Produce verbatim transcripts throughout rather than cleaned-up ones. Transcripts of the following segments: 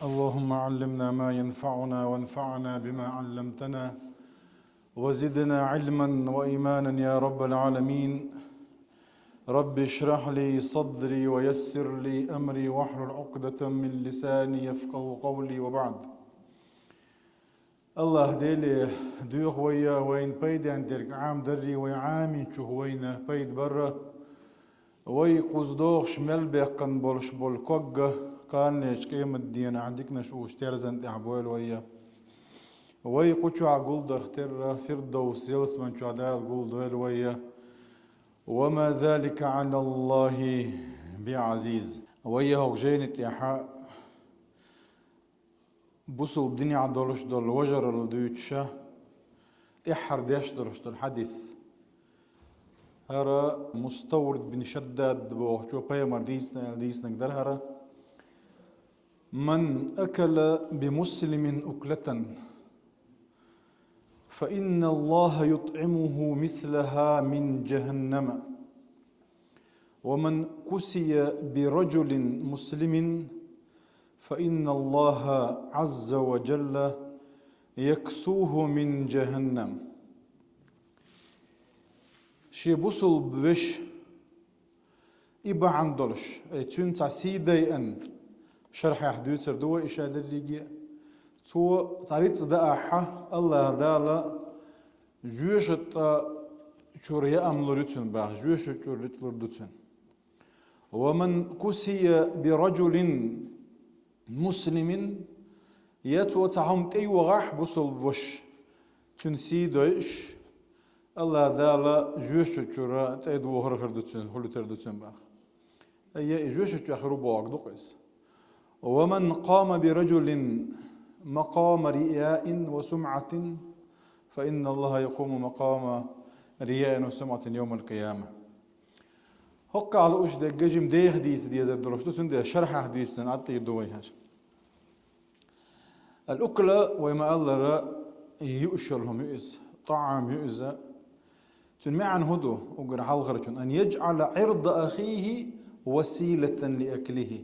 اللهم علمنا ما ينفعنا وانفعنا بما علمتنا وزدنا علما وإيمانا يا رب العالمين. رب اشرح لي صدري ويسر لي أمري واحلل عقدة من لساني يفقهوا قولي وبعد. Аллаха Деле дуьйху вай, вайна пайденна дерг Ӏамадарра, вай Ӏамийначух вайна пайда барра, вай кхуза догӀуш мел баьккхина болуш болу ког кханалерчу къематдийнахь диканаш уьш терзан тӀехь бойла вай. Вай кху чохь гулдарх терра Фирдовс ялсаман чохь Дала гулдойла вай. وما ذلك على الله بعزيز. Вай хӀокху жайна тӀехь бусулба динехь долуш долу важаралла дуьйцуша, тӀаьххьара деш долуш долу хьадис. ХӀара Муставрид бин Шаддад бохучо пайхамар дийцина аьлла дийцинарг дара хӀара: من أكل بمسلم أكلة فإن الله يطعمه مثلها من جهنم. ومن كسي برجل مسلم فإن الله عز وجل يكسوه من جهنم. Шен бусулба вешан и бахьана долуш, ай, цуьнан цхьа сий дайъина, шархьехь дуьйцур ду вай и ша дерриге а, цо цхьа рицкъ даахь, Аллаха Дала жоьжахати чуьра яа лур ю цуьнан боху, жоьжахати чуьра рицкъ лур ду цуьнан. ومن كسي برجل مسلم, я цо цхьа хӀума тӀейогӀахь бусулба ваша, цуьнан сий дойъуш, Аллаха Дала жоьжахати чуьра тӀедохур хир ду цуьнан, хуьлуьйтур ду цуьнан боху. Ай, я и жоьжахати чохь хир ву бохург ду-кх иза. ومن قام برجل مقام رياء وسمعة فإن الله يقوم مقام رياء وسمعة يوم القيامة. ХӀокхахь лууш дерг жима деха дийца дезар долуш ду, цундела шархьехь дийцина Ӏад тӀера ду вай хӀара. Ал-укла, вай ма-аллара, юуш йолу хӀума ю иза, тӀаам ю иза. Цуьнан маьӀна хӀун ду уггар хьалхарчун? أن يجعل عرض أخيه وسيلة لأكله.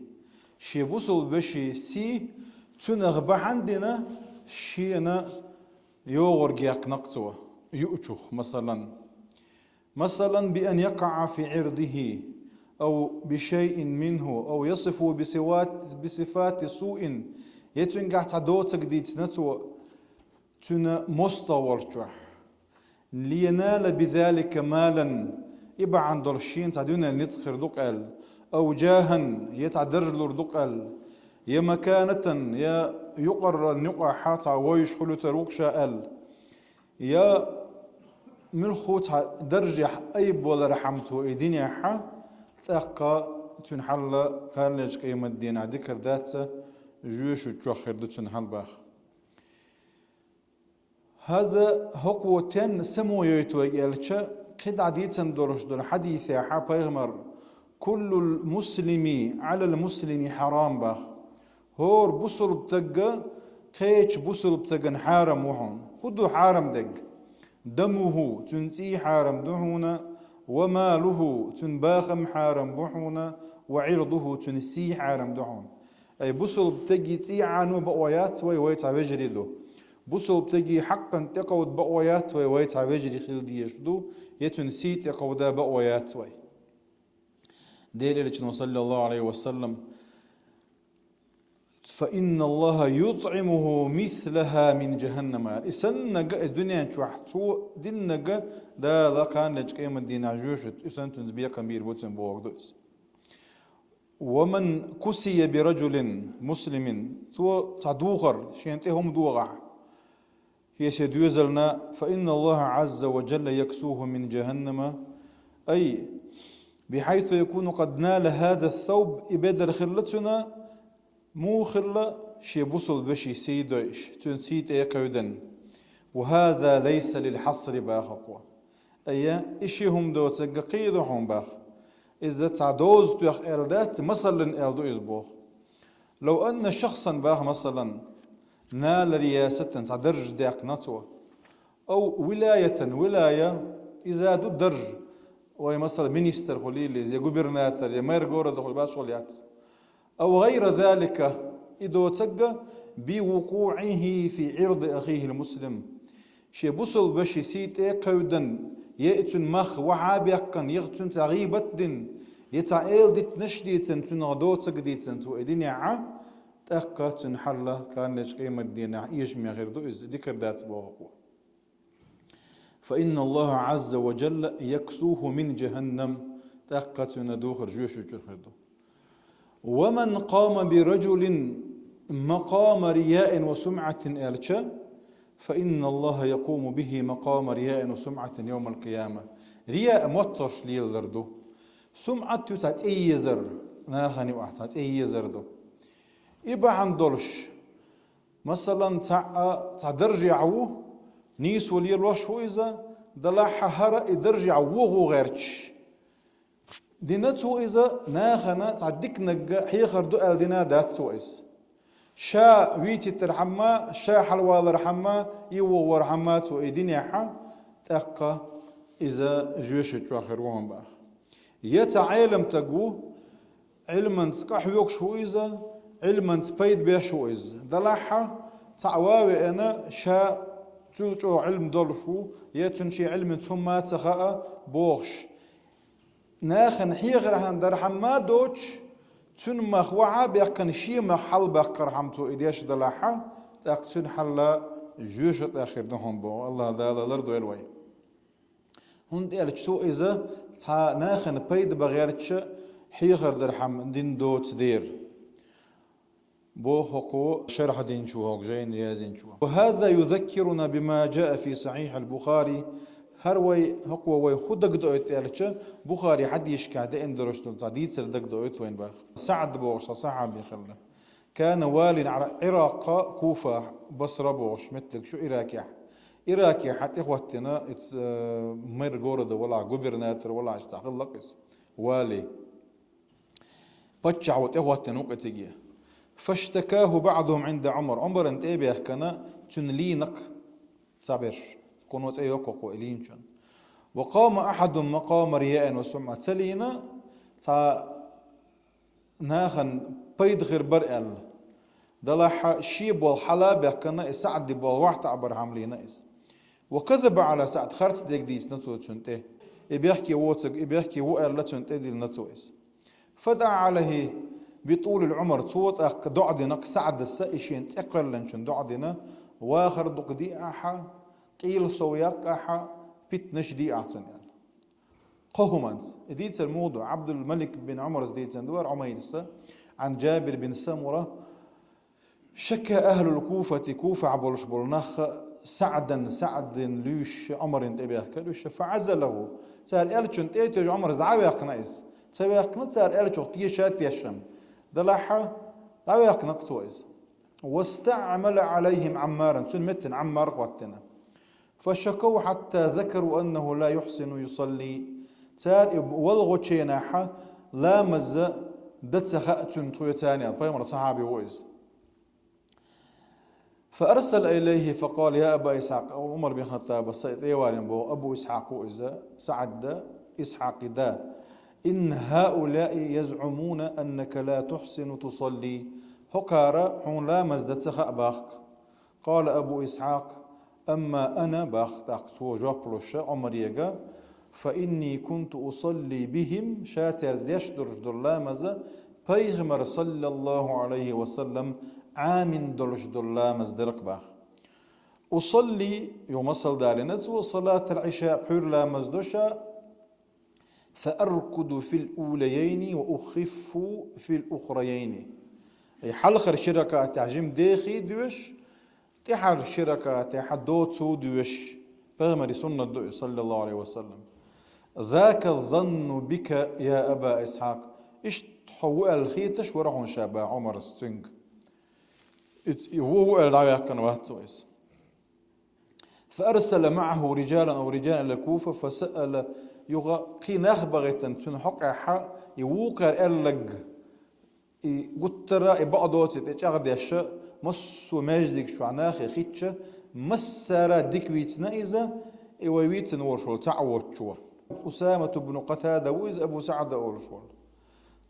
Шен бусулба вешин сий цунах бахьана дина шена йогӀург яьккхина-кх цо юучух, масалан. مثلا بأن يقع في عرضه أو بشيء منه أو يصفه بصفات، بصفات سوء, я цуьнгахь цхьа доцург дийцина цо, цуьнан мостагӀа волчохь. لينال بذلك مالا, и бахьана долуш шена цхьа дуьненан ницкъ хир ду-кх аьлла, أو جاها, я цхьа дарж лур ду-кх аьлла, я مكانة, я юкъараллин юкъахь цхьа вевзаш хуьлуьйтур ву-кх ша аьлла. Я муьлхха цхьа даржехь айбавалархьама цо и динехь, тӀаккха цуьнан хьал кханалерчу къематдийнахь дикар дац, жоьжахати чохь хир ду цуьнан хьал боху. ХӀаза хӀокхо стенна самайойту вайга аьлча, кхидӀа дийцина долуш долу хьадисехь пайхамар: كل المسلم على المسلم حرام боху. ХӀора бусулба стаг кхечу бусулба стагана хьарам ву хьуна. ХӀун ду хьарам дерг? دمه, цуьнан цӀий хьарам ду хьуна, وماله, цуьнан бахам хьарам бу хьуна, وعرضه, цуьнан сий хьарам ду хьуна. Ай, бусулба стеган цӀий Ӏано бакъо яц вай, вай цхьа вежарий ду. Бусулба стеган хьакъан тӀекховда бакъо яц вай, вай цхьа вежарий хила дезаш ду, я цуьнан сий тӀекховда бакъо яц вай. Делан Элчано, صلى الله عليه وسلم: فإن الله يطعمه مثلها من جهنم. И саннарг, и дуьнен чохь цо динарг Дала кханалерчу къематдийнахь жоьжахати, и санна цуьнца бекхам бийр бу цуьнан бохург ду иза. ومن كسي برجل مسلم, цо цхьа духар, шена тӀе хӀума догӀахь, шен доьзална, فإن الله عز وجل يكسوه من جهنم, أي بحيث يكون قد نال هذا الثوب, и бедар хилла цуьнан, муха хилла, шен бусулба вешин сий дойуш, цуьнан сий тӀе кхевдина. وهذا ليس للحصر боху-кх. Ай, и ши хӀума доцург кхин ду хьуна боху. Иза цхьа доза тоьхна аьлла дац, масална аьлла ду иза боху. لو أن شخصا боху, масалан, نال رياسة, цхьа дарж даьккхина цо, أو ولاية, вилая, иза ду дарж, вай, масалан, министр хуьлийла иза, я губернатор, я мэр города хуьлийла, башхо яц. أو غير ذلك, И доцагга, بوقوعه في عرض أخيه المسلم. Шен бусалба вешин сий тӀе а кхевдина, е цуьнан мах вахьа а баьккхина, е цуьнца гӀийбат а дина, е цхьа эладитанаш а дийцина, цунах доцаг а дийцина цо и динехь, тӀаккха цуьнан хьал кхана лечу къематдийнахь эшаме хир ду иза, дика хир дац боху-кх. فإن الله عز وجل يكسوه من جهنم, тӀаккха цуьнан духар жоьжахати чуьра хир ду. ومن قام برجل مقام رياء وسمعة аьлча, فإن الله يقوم به مقام رياء وسمعة يوم القيامة. Рияъ моттарш лелалур ду. СумӀат ю цхьа цӀе езар, нахана юкъахь цхьа цӀе езар ду. И бахьана долуш, масалан, цхьаъ, цхьа даржехь ву, нийсо лелош ву иза, делахь хӀара и даржехь вогӀу гӀерташ. Дина цо иза нахана цхьа диканиг хьехар ду аьлла дина дац цо иза. Ша вийцийтархьама, ша хьалавалархьама, и вогӀорхьама цо и динехь, тӀаккха иза жоьжахати чохь хир ву хьуна боху. Я цхьа Ӏеламстаг ву, Ӏилманца къахьоьгуш ву иза, Ӏилманца пайда беш ву иза. Делахь цхьаъ ван а веана, ша цул чӀогӀа Ӏилма долуш ву, я цуьнан шен Ӏилманца хӀумма а ца хаьа бохуш. Нахана хьехархьама дархьама доцуш, цуьнан мах вахьа а баьккхина, шен мах хьалабаккхархьама цо и деш делахь, тӀаккха цуьнан хьал жоьжахати тӀехь хир ду хьуна боху. АллахӀ Дала лардойла вай. ХӀунда аьлча цо иза цхьа нахана пайда бан гӀерташ хьехар дархьама дина доцу дера. Боху хӀокхо шархь динчо, хӀокху жайна яздинчо. وهذا يذكرنا بما جاء في صحيح البخاري. ХӀара вай, хӀокхо вай хӀун дагадоуьйту аьлча, Бухари хьадисашкахь деана долуш долу цхьа дийцар дагадоуьйту вайна боху. СаӀд бохуш цхьа сахьаби хилла. كان واليا على العراق كوفة, Басра бохуш меттиг ю Иракехь. Иракехь тӀехӀоттийна, иза, э, мэр города валахь, губернатор валахь, иштта хилла-кх иза. Вали. Паччахьо тӀехӀоттийна ву-кх цига. فاشتكاه بعضهم عند عمر. Ӏумарна тӀе а баьхкина, цуьнан лийна-кх цхьаберш. Кхуьнан цӀе йоккху кху и лийначун. وقام أحدهم مقام رياء وسمعة. Ца лийна, цхьа нахана пайда хир бара аьлла. Делахь шен болх хьала а баьккхина, и СаӀди болх вахьтаӀа бархьама лийна иза. وكذب على سعد, харц дерг дийцина цо цунна тӀе. И бехке воцург, и бехке ву аьлла, цунна тӀе диллина цо иза. فدعا عليه بطول العمر, цо тӀаккха доӀа дина-кх СаӀдас, и шена цӀе кхоьллинчунна доӀа дина, вахар дукха диъахьа, къийла сов яккхахьа, питанаш диъахьа цунна аьлла. Кхо хӀуманца. И дийцар муха ду? Ӏабдул-Малик бин Ӏумарас дийцина ду, Ӏумайрас, عن جابر بن سمرة, شكا أهل الكوفة, Куфахь болуш болу нах, سعدا, СаӀдан луьйш Ӏумарна тӀе баьхкира уьш, فعزله. Цара аьллачунна тӀе а тоьжна, Ӏумарас дӀа а ваьккхина иза. Ца ваьккхина цара аьллачух теша а тешна. Делахь дӀаваьккхина-кх цо иза. واستعمل عليهم عمارا, цуьнан меттана Ӏаммар хӀоттийна. فشكوه حتى ذكروا أنه لا يحسن يصلي. Цара и валгӀачу хенахь ламаз дан ца хаьа цуьнан тхоьца аьлла, пайхамаран сахьаби ву иза. فأرسل إليه فقال: يا أبا إسحاق, Ӏумар бин Хаттаб, сан тӀе а валийна боху, Абу Исхьакъ ву иза, СаӀдан, Исхьакъан да. إن هؤلاء يزعمون أنك لا تحسن تصلي. ХӀокхара хьуна ламаз дан ца хаьа боху-кх. قال أبو إسحاق: أما أنا, боху тӀаккха цо жоп луш Ӏумаре, فإني كنت أصلي بهم, ша цаьрца деш долуш долу ламаз, пайхамар, صلى الله عليه وسلم, Ӏамийна долуш долу ламаз дара-кх боху. أصلي, юха масал далийна цо, صلاة العشاء, пхьуьйра ламаз до ша, فأركد في الأوليين وأخف في الأخريين. Ай хьалхара ши ракаӀатехь жима дехий доьшуш, тӀаьхьара ши ракаӀатехь доцу доьшуш. Пайхамаран суннат ду иза, صلى الله عليه وسلم. ذاك الظن بك يا أبا إسحاق. Иштта хьо ву аьлла хеташ вара хьуна ша, боху Ӏумарас цуьнга. Иза ву, ву аьлла дӀаваьккхина вац цо иза. فأرسل معه رجالا أو رجالا إلى الكوفة فسأل, юха кхин нах бахийтина цуьнан хьокъехь, и вукхара аьлларг, и гуттара а, и бакъдоций тӀе чӀагӀдеш, массо а маьждиг чохь нахе хиттича, массара а дика вийцина иза, и вай вийцина волуш волу цхьаъ воцучо. Усамату бну Къатада ву иза, Абу СаӀда олуш волу.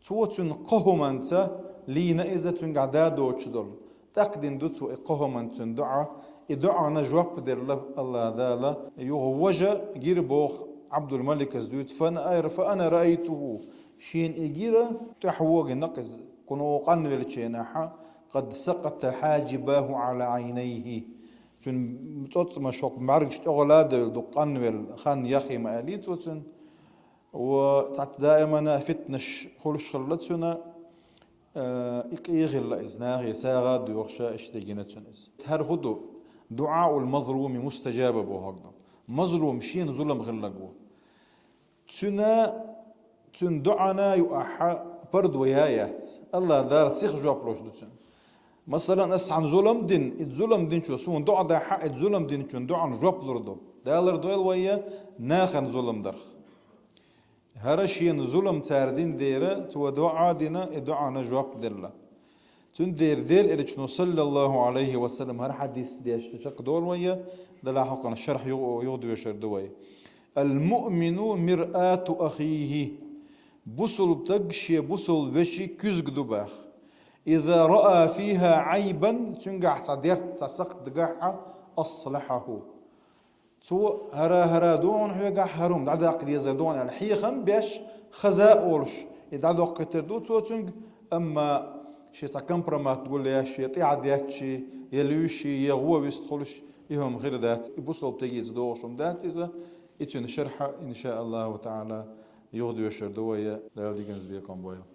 Цо цуьнан кхо хӀуманца лийна иза цуьнгахь да доцуш долу. ТӀаккха дина ду цо и кхо хӀуманна цуьнан дуӀа, и дуӀана жоп делла Аллах Дала, юха важа гира боху Ӏабдул-Маликас дуьйцу, фа ана, фа ана раайтуху, шена и гира, тӀаьхьа вогина иза, кхунах къанвеллачу хенахь, къад сакъата хьаджибаху Ӏала Ӏайнайхи. Цуьнан цӀоцкъамаш хӀокху бӀаьргаш тӀехула а девлла ду къанвелла хан яххьий ма аьллий цо цуьнан. Ва цхьацца даимана фитнаш хуьлуш хилла цуьнан, э, и къен хилла иза, нахе сагӀа а доьхуш, иштта гина цуьнан иза. ХӀара хӀун ду? ДуӀаул мазлуми мустажаба бохург ду. Мазлум шена зулам хилларг ву. Цуьнан, цуьнан дуӀана юкъахь пардо яц. Аллах Дала сиха жоп луш ду цуьнан. Масалан, ас цхьанна зулам дина, и зулам динчо суна дуӀа дахь, и зулам динчун дуӀана жоп лур ду. Далар дойла вай нахана зулам дарх. ХӀара шена зулам цара дина дера, цо дуӀа дина, и дуӀана жоп делла. Цундела Делан Элчано, саллаллаху Ӏалайхи ва саллам, хӀара хьадис дешча чекхдолу вай, делахь хӀокхуьнан шарх ю-, юхадоьшур ду вай. Ал-муъмину миръату ахихи. Бусулба стаг шен бусулба вешин куьзга ду боху. Иза раа фиха Ӏайбан, цуьнгахь цхьа дерт, цхьа сакхт дагахь, аслахьаху. Цо хӀара-хӀара ду хьуна хьоьгахь, хӀара хӀума дӀадаккха дезар ду хьуна аьлла, хьехам беш, хаза а олуш, и дӀадоккхуьйтур ду цо цуьнга, амма шен цхьа компромат гулъеш, я тӀаьхьа детташ, я луьйш, я гӀо вистхуьлуш, и хӀума хир дац, и бусалба стегица догӀуш хӀума дац иза, и цуьнан шархь, иншааллаху таӀала, юхадоьшур ду вай, Дала диканца бекхам бойла.